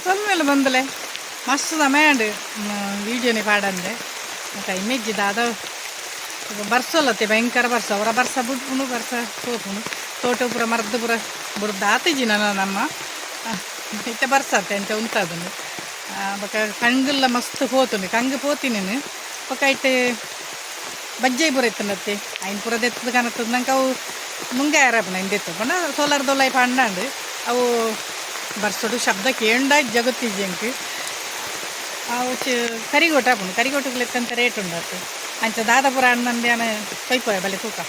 ಸೊಲ್ಮೆಲು ಬಂದಲೆ ಮಸ್ತ್ ಸಮಯ ಉಂಡು ವೀಡಿಯೋನಿ ಪಾಡಂದೆ ಟೈಮ್ ಇಜ್ಜಿ ದಾದ ಬರ್ಸೋಲತ್ತೆ ಭಯಂಕರ ಬರ್ಸ ಅವರ ಬರ್ಸ ಬುಡ್ಪುಂಡು ಬರ್ಸ ಪೋಪುಂಡು ತೋಟ ಪೂರ ಮರ್ದ್ ಪೂರ ಬುಡ್ದು ಆತಿಜಿ ನನ್ನ ನಮ್ಮ ಇತ್ತೆ ಬರ್ಸತ್ತೆ ಅಂಚ ಉಂತಾದುಂಡು ಬೊಕ ಕಂಗುಲ್ಲ ಮಸ್ತ್ ಪೋತುಂಡು ಕಂಗು ಪೋತಿನೇನು ಬೊಕ ಇತ್ತೆ ಬಜ್ಜೈ ಪೂರ ಇತ್ತುಂಡತ್ತೆ ಐನ್ ಪೂರ ದೆತ್ತದ ಕನತ್ತದ ನಂಗೆ ಅವು ಮುಂಗೆ ಆರಪುಂಡು ಐನ್ ದೆತ್ತು ಪಂಡ ಸೋಲಾರ್ ದೊಲೈ ಪಂಡಾಂಡು ಅವು ಬರ್ಸೋಡು ಶಬ್ದ ಕೇಂಡ ಜಗತ್ತಿಜಿ ಎಂಕ್ ಅವು ಕರಿಗೋಟ ಆಪುಂಡು ಕರಿಗೋಟಕ್ಕೆ ಎತ್ತಂತ ರೇಟ್ ಉಂಡು ಅತ್ತೆ ಅಂಚ ದಾದ ಪೂರ ಅಣ್ಣಂದು ಯಾನ್ ತೊಯ್ಪೋಯ ಬಲೆ ತೂಕ.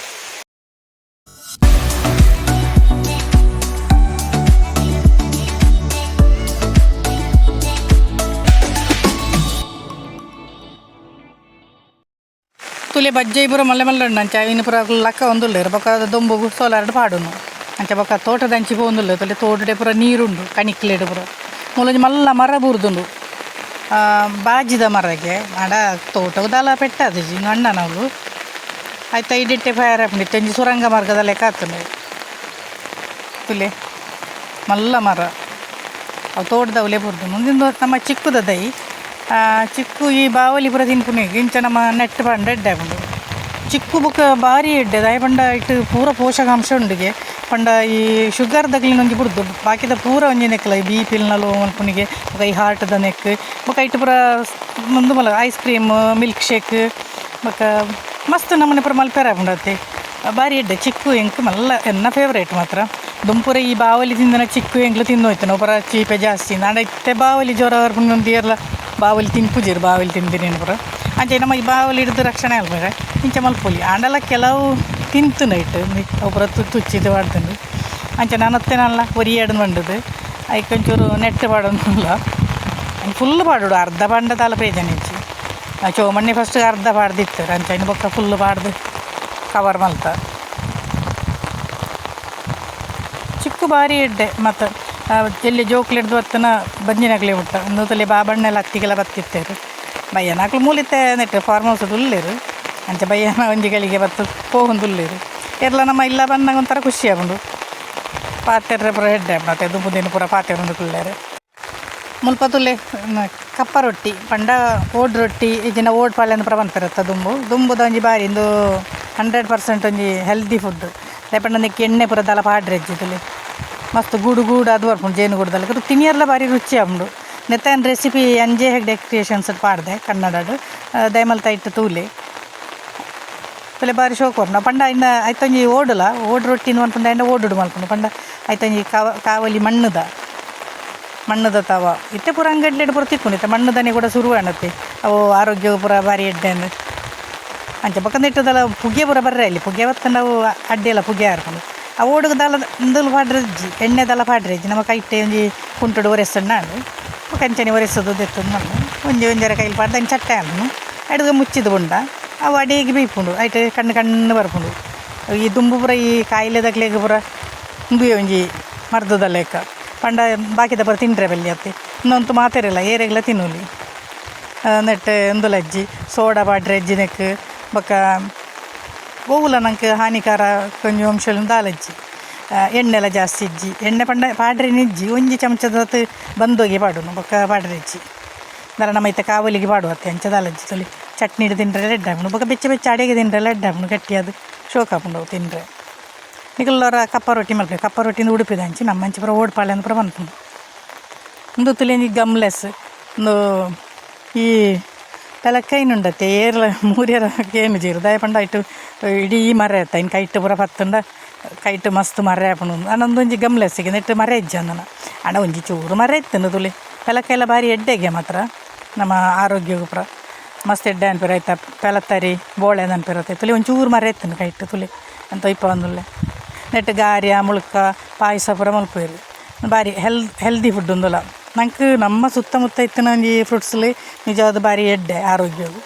ತುಲೆ ಬಜ್ಜೈ ಪೂರ ಮಲ್ಲೆ ಮಲ್ಲೆ ಉಂಡು ಅಂಚ ಅವಿನ ಪೂರ ಲಕ್ಕ ಒಂದುಲ್ಲೆರ್ ಬೊಕ ದೊಂಬುಗು ಸೋಲಾರ್ಡ್ ಪಾಡುನು ಅಂಚ ಬೊಕ ತೋಟದ ಅಂಚಿ ಪೋವೊಂದುಲ್ಲೆ ತುಲೆ ತೋಟಡೆ ಪೂರ ನೀರುಂಡು ಕಣಿಕ್ಲೆಡ್ ಪೂರ ಮೂಲೊಂಜಿ ಮಲ್ಲ ಮರ ಬೂರ್ದುಂಡು ಬಾಜಿದ ಮರಗೆ ಆಂಡ ತೋಟಗ್ ದಾಲ ಪೆಟ್ಟಾದಿಜಿ ಅಣ್ಣನವ್ಲು ಐತ ಇಡಿಟ್ಟೆ ಫೈರ್ ಆಪುಂಡು ಇತ್ತೆ ಒಂಜಿ ಸುರಂಗ ಮಾರ್ಗದ ಲೆಕ್ಕ ಆತುಂಡು ತುಲೆ ಮಲ್ಲ ಮರ ಅವು ತೋಟದವ್ಲೇ ಬೂರ್ದುಂಡು ಉಂದು ನಮ್ಮ ಚಿಕ್ಕುದ ದೈ ಚಿಕ್ಕು ಈ ಬಾವಲಿ ಪೂರ ತಿನ್ಪುನೆಗ್ ಇಂಚ ನಮ್ಮ ನೆಟ್ ಪಂಡ ಎಡ್ಡೆ ಆಪುಂಡು ಚಿಕ್ಕು ಬೊಕ ಬಾರಿ ಎಡ್ಡೆ ದಾಯೆ ಪಂಡ ಐಟ್ ಪೂರ ಪೋಷಕಾಂಶ ಉಂಡುಗೆ ಪಂಡ ಈ ಶುಗರ್ ದಕ್ಲೆನ ಒಂಜಿ ಬುಡ್ದು ಬಾಕಿದ ಪೂರ ಒಂಜಿ ನೆಕ್ಲ ಈ ಬಿ ಪಿಲ್ನ ಲೋ ಮಲ್ಪುನಿಗೆ ಬೊಕ ಈ ಹಾರ್ಟ್ದ ನೆಕ್ ಬೊಕ ಐಟ್ ಪೂರ ಉಂದು ಮಲ್ಲ ice cream milk shake ಬೊಕ ಮಸ್ತ್ ನಮೂನೆ ಪೂರ ಮಲ್ಪೆರೆ ಆಪುಂಡು ಅತ್ತೆ ಬಾರಿ ಎಡ್ಡೆ ಚಿಕ್ಕು ಎಂಕ್ ಮಲ್ಲ ಎನ್ನ ಫೇವರೇಟ್ ಮಾತ್ರ ದುಂಪುರ ಈ ಬಾವಲಿ ತಿಂದನ ಚಿಕ್ಕು ಎಂಕ್ಲ ತಿಂದೋಯ್ತು ಪೂರ ಚೀಪೆ ಜಾಸ್ತಿ ಆಂಡ ಇತ್ತೆ ಬಾವಲಿ ಜ್ವರ ಬರ್ಪುಂಡು ಏರ್ಲ ಬಾವಲಿ ತಿನ್ಪುಜೆರ್ ಬಾವಲಿ ತಿಂದಿನೇನು ಪೂರ ಅಂಚ ನಮ್ಮ ಈ ಬಾವಲಿ ಹಿಡ್ದು ರಕ್ಷಣೆ ಮಲ್ಪೆರೆ ಇಂಚ ಮಲ್ಪೊಲಿ ಆಂಡಲ ಕೆಲವು ತಿಂತುಂಡು ಐಟ್ ಅವು ಪೂರ ತುಚ್ಚಿದ್ ಪಾಡ್ದುಂಡು ಅಂಚ ನನತ್ತೆ ನಲ್ಲ ಒರಿಯಡ್ ಪಂಡುದು ಐಕ್ ಒಂಚೂರು ನೆಟ್ ಪಾಡೊಂದುಲ್ಲ ಫುಲ್ ಪಾಡೋಡು ಅರ್ಧ ಪಂಡ ದಾಲ ಪ್ರಯೋಜನ ಇಜ್ಜಿ ಚೋಮಣ್ಣೆ ಫಸ್ಟ್ ಅರ್ಧ ಪಾಡ್ದಿತ್ತೆರ್ ಅಂಚ ಐನ್ ಬೊಕ್ಕ ಫುಲ್ ಪಾಡ್ದು ಕವರ್ ಮಲ್ತ ಚಿಕ್ಕು ಬಾರಿ ಎಡ್ಡೆ ಮತ್ತು ಎಲ್ಲಿ ಜೋಕ್ಲೆಡ್ದು ಬತ್ತನ ಬಂಜಿನಕ್ಲೆ ಮುಟ್ಟ ಉಂದು ಬಾಬಣ್ಣೆಲ್ಲ ಅತ್ತಿಗೆಲ್ಲ ಬತ್ತಿತ್ತೆರ್ ಬಯ್ಯನಕ್ಲು ಮೂಲಿತ್ತೆ ನೆಟ್ ಫಾರ್ಮ್ ಹೌಸ್ ಉಲ್ಲೆರ್ ಅಂಚ ಬಯ್ಯನ ಒಂಜಿ ಗಳಿಗೆ ಬತ್ತು ಪೋವೊಂದುಲ್ಲೆರ್ ಏರ್ಲ ನಮ್ಮ ಇಲ್ಲ ಬನ್ನಗ ಒಂಥರ ಖುಷಿ ಆಪುಂಡು ಪಾತೆರ್ರೆ ಪೂರ ಎಡ್ಡೆ ಆಪುಂಡು ಅತ್ತೆ ದುಂಬು ದಿನ ಪೂರ ಪಾತೆರೊಂದು ಕುಲ್ಲೆರ್ ಮುಲ್ಪ ತೂಲೆ ಕಪ್ಪ ರೊಟ್ಟಿ ಪಂಡ ಓಡ್ ರೊಟ್ಟಿ ಇಜ್ಜಿಂಡ ಓಡ್ ಪಾಲೆಂದ್ ಪೂರ ಪನ್ಪೆರತ್ತ ದುಂಬು ದುಂಬುದ ಒಂಜಿ ಬಾರಿ ಇಂದು 100% ಒಂಜಿ ಹೆಲ್ದಿ ಫುಡ್ ದಾಯೆ ಪಂಡ ನೆಕ್ಕ್ ಎಣ್ಣೆ ಪೂರ ದಾಲ ಪಾಡ್ರೆ ಇಜ್ಜಿ ತೂಲೆ ಮಸ್ತ್ ಗೂಡು ಗೂಡು ಅದು ಬರ್ಪುಂಡು ಜೇನುಗೂಡುದ ಲೆಕ್ಕ ತಿನಿಯರ್ಲ ಬಾರಿ ರುಚಿ ಆಪುಂಡು ನೆತ್ತ ಯಾನ್ ರೆಸಿಪಿ ಅಂಜೆ ಹೆಗ್ಡೆ ಕ್ರಿಯೇಷನ್ಸ್ ಪಾಡ್ದೆ ಕನ್ನಡಡ್ ದಯಮಲ್ತ ಐಟ್ ತೂಲೆ ತೂಲೆ ಬಾರಿ ಶೋಕು ಬರ್ಪುಂಡು ಪಂಡ ಐನ ಐತೊಂಜಿ ಓಡುಲ ಓಡು ರೊಟ್ಟಿ ಮನ್ಪುಂಡ ಐನ ಓಡುಡು ಮಲ್ಪುಂಡು ಪಂಡ ಐತೊಂಜಿ ಕಾವಲಿ ಮಣ್ಣುದ ಮಣ್ಣುದ ತವ ಇತ್ತೆ ಪೂರ ಅಂಗಡಿಲೆಡ್ ಪೂರ ತಿಕ್ಕುಂಡು ಇತ್ತೆ ಮಣ್ಣುದನೆ ಕೂಡ ಸುರು ಆಂಡತ್ತೆ ಅವು ಆರೋಗ್ಯ ಪೂರ ಬಾರಿ ಎಡ್ಡೆ ಅಂದ್ ಅಂಚ ಬೊಕ ನೆಟ್ಟುದಲ ಪುಗೆ ಪೂರ ಬರ್ರೆ ಇಲ್ಲಿ ಪುಗೆ ಬತ್ತಂಡ ಅವು ಅಡ್ಡೆಲ ಪುಗೆ ಆರ್ಪುಂಡು ಆ ಓಡುಗು ದಾಲ ಇಂದುಲು ಪಾಡ್ರೆ ಇಜ್ಜಿ ಎಣ್ಣೆ ದಾಲ ಪಾಡ್ರೆ ಇಜ್ಜಿ ನಮ್ಮ ಕೈಟೆ ಒಂಜಿ ಕುಂಟುಡು ಒರೆಸೊಂಡ ಆಂಡ್ ಬೊಕ ಅಂಚನೆ ಒರೆಸೋದು ದೆತ್ತೊಂದು ಮಲ್ಪುನು ಒಂಜಿ ಒಂಜರೆ ಕೈಲಿ ಪಾಡ್ದ್ ಅಂಚ ಚಟ್ಟೆ ಆಪುಂಡು ಐಡ್ದ್ ಮುಚ್ಚಿದ್ ಬುಂಡ ಅವು ಅಡಿಗೆ ಬೇಯ್ಪುಂಡು ಐಟ್ ಕಣ್ಣು ಕಣ್ಣು ಬರ್ಪುಂಡು ಈ ದುಂಬು ಪೂರ ಈ ಕಾಯಿಲೆದಕ್ಲೆಗ್ ಪೂರ ಉಂದುವೇ ಒಂಜಿ ಮರ್ದದ ಲೆಕ್ಕ ಪಂಡ ಬಾಕಿದ ಪೂರ ತಿಂಡ್ರೆ ಬಲ್ಲಿ ಅತ್ತೆ ಉಂದೊಂತು ಮಾತೆರೆಲ ಏರೆಗ್ಲ ತಿನ್ನೊಲಿ ನೆಟ್ ಉಂದುಲ ಇಜ್ಜಿ ಸೋಡಾ ಪಾಡ್ರೆ ಇಜ್ಜಿ ನೆಕ್ ಬೊಕ ಒವ್ವುಲ ನಂಕ್ ಹಾನಿಕಾರ ಒಂಜಿ ಅಂಶಲು ದಾಲ ಇಜ್ಜಿ ಎಣ್ಣೆಲ ಜಾಸ್ತಿ ಇಜ್ಜಿ ಎಣ್ಣೆ ಪಂಡ ಪಾಡ್ರೆನೆ ಇಜ್ಜಿ ಒಂಜಿ ಚಮಚದಾತ್ ಬಂದೋಗಿ ಪಾಡುನು ಬೊಕ ಪಾಡ್ರೆ ಇಜ್ಜಿ ದಾಲ ನಮ ಇತ್ತೆ ಕಾವಲಿಗೆ ಪಾಡುವ ಅತ್ತೆ ಅಂಚ ದಾಲ ಇಜ್ಜಿ ತೂಲೆ ಚಟ್ನಿಡ್ ತಿಂಡ್ರೆ ಎಡ್ಡೆ ಆಪುಂಡು ಬೊಕ ಬೆಚ್ಚ ಬೆಚ್ಚ ಅಡಿಗೆ ತಿಂಡ್ರೆಲ ಎಡ್ಡೆ ಆಪುಂಡು ಗಟ್ಟಿಯಾದ್ ಶೋಕು ಆಪುಂಡು ಅವು ತಿಂಡ್ರೆ ನಿಕುಲು ಕಪ್ಪ ರೊಟ್ಟಿ ಮಲ್ಪುಲೆ ಕಪ್ಪ ರೊಟ್ಟಿಂದು ಉಡುಪಿದ ಅಂಚಿ ನಮ್ಮ ಅಂಚಿ ಪೂರ ಓಡ್ಪಾಳೆ ಅಂದ್ ಪೂರ ಪನ್ಪುಂಡು ಉಂದು ತೂಲೆ ಒಂಜಿ ಗಮ್ಲೆಸ್ ಉಂದು ಈ ಪೆಲಕ್ಕೈನ್ ಉಂಡತ್ತೆ ಏರ್ಲ ಮೂರ್ಯರ ಕೇನುಜೆರ್ ದಾಯೆ ಪಂಡ ಐಟ್ ಇಡೀ ಮರ ಅತ್ತ ಐನ್ ಕೈಟ್ ಪೂರ ಪತ್ತುಂಡ ಕೈಟ್ ಮಸ್ತ್ ಮರ ಆಪುಂಡು ಆಂಡ ಉಂದೊಂಜಿ ಗಮ್ಲೆಸ್ ನೆಟ್ಟ್ ಮರ ಇಜ್ಜಿ ಅಂದನ ಆಂಡ ಒಂಜಿ ಚೂರು ಮರ ಇತ್ತುಂಡು ತೂಲೆ ಪೆಲಕ್ಕಾಯಿಲ ಬಾರಿ ಎಡ್ಡೆಗೆ ಮಾತ್ರ ನಮ್ಮ ಆರೋಗ್ಯಗ್ ಪೂರ ಮಸ್ತ್ ಎಡ್ಡೆ ಅನ್ಪೆರ್ ಐತ ಪೆಲತ್ತರಿ ಬೋಳೆ ಅನ್ಪೆರ್ ಅತ್ತೆ ತೂಲೆ ಒಂಚೂರು ಮರ ಇತ್ತುಂಡು ಕೈಟ್ ತೂಲೆ ಎಂತ ಇಪ್ಪೊಂದುಲ್ಲೆ ನೆಟ್ ಗಾರ್ಯ ಮುಳ್ಕ ಪಾಯಸ ಪೂರ ಮಲ್ಪುವೆರ್ ಬಾರಿ ಹೆಲ್ದಿ ಫುಡ್ ಉಂದುಲ ನಂಕ್ ನಮ್ಮ ಸುತ್ತಮುತ್ತ ಇತ್ತಿನ ಒಂಜಿ ಫ್ರೂಟ್ಸ್ಲು ನಿಜವಾದ್ ಬಾರಿ ಎಡ್ಡೆ ಆರೋಗ್ಯಗ್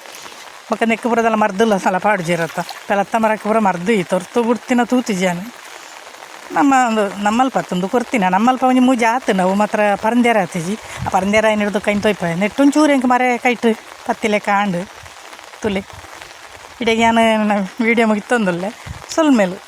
ಬೊಕ ನೆಕ್ಕ್ ಪೂರ ದಾಲ ಮರ್ದುಲ ದಾಲ ಪಾಡುಜೆರತ್ತ ಪೆಲತ್ತ ಮರಕ್ ಪೂರ ಮರ್ದು ಈ ತೊರ್ತು ಬುಡ್ತಿನ ತೂತಿಜಿ ಯಾನ್ ನಮ್ಮ ಒಂದು ನಮ್ಮಲ್ಪ ಉಂದು ಕೊರ್ತಿನ ನಮ್ಮಲ್ಪ ಒಂಜಿ ಮೂಜಿ ಆತುಂಡು ಅವು ಮಾತ್ರ ಪರಂದ್ಯರ ಆತಿಜಿ ಆ ಪರಂದ್ಯರ ಆಯಿನೆಡ್ದ್ ಕೈನ್ ತೊಯ್ಪಾಯ ನೆಟ್ಟ್ ಒಂಚೂರು ಎಂಕ್ ಮರ ಕೈಟ್ ಪತ್ತಿಲೆಕ್ಕ ಆಂಡ್ ತೂಲೆ ಇಡೆಗ್ ಯಾನ್ ವೀಡಿಯೋ ಮುಗಿತೊಂದುಲ್ಲೆ ಸೊಲ್ಮೆಲು.